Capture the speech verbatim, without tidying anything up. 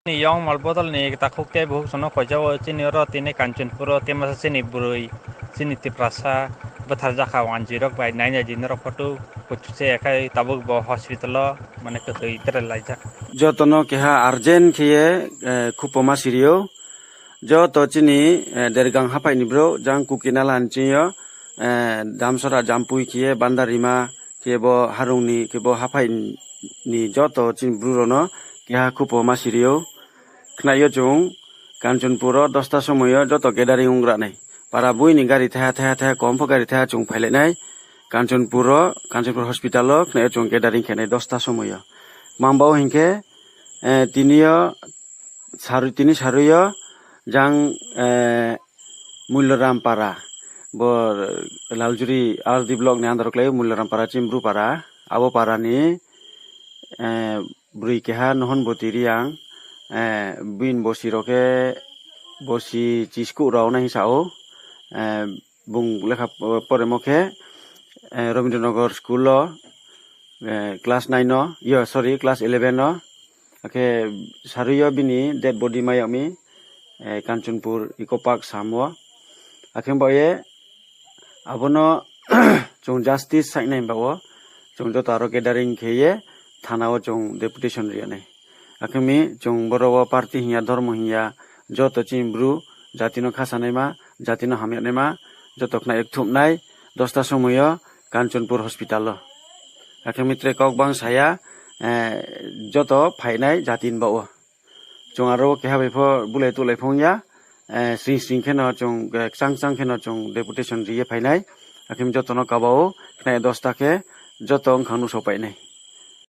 Yong mal bodol ni takhuk tei buhuk sono khoijao chini oro tini Kanchanpur o tei masa chini bwrwi chini Tiprasa bwthar jakha wanjwi rok bai nai nai di norok photo kuchuk se khai tabuk bo hospital o mane kwtwi tere laijak. Jotono keha urgent khiye, eh, khupoma sirio. Joto chini, eh, Dergang hapai ni bro jang Kukinala ni chingyo, eh, Damsora Jampui khiye Bandarima khiye bo harung ni khiye bo hapai ni joto chini bru rono keha khupoma sirio. Khnaio chung Kanchanpur o dosta somoio joto gathering wngranai. Para buini gari thaya thaya thaya kom pho gari thaya chung phailainai. Kanchanpur o, Kanchanpur hospital o khnaio chung gathering khenai dosta somoio. Mambao hinkhe, eh, tinio saru-, tini saruio jang, eh, Mulloram para. Bo Laljuri R D block ni under o khlaio Mulloram para, Chimbru para. Abo para ni, eh, bwrwi keha Nohon Boti Riang, eh, bini bosi rok khe bosi chiskuh rok nai hinsa o, eh, bung lekha poremo khe, eh, Rabindranagar school o, eh, class nine o, yo, sorry, class eleven o, akhe saruio bini dead body mayokmi, eh, Kanchanpur Eco Park samo, akhe baoye abono chwng justice sainai bao chwng joto aro gathering kheye thana o chwng deputation riyanai. Akhemi chwng boro o party hinya, dhormo hinya, joto chini bru jatino khasanaima, jatino hamyanaima, joto khna ekthumnai dosta somoio Kanchanpur hospital o. Akhemi tre kok bang saya, eh, joto phainai jatin bao. Chwng aro keha bai pho bulai tulai phung ya, eh, sring sring kheno chwng, eh, chang chang kheno chwng deputation riye phainai. Akhemi jotono kabao khna dosta khe joto wngkhang nusok painai.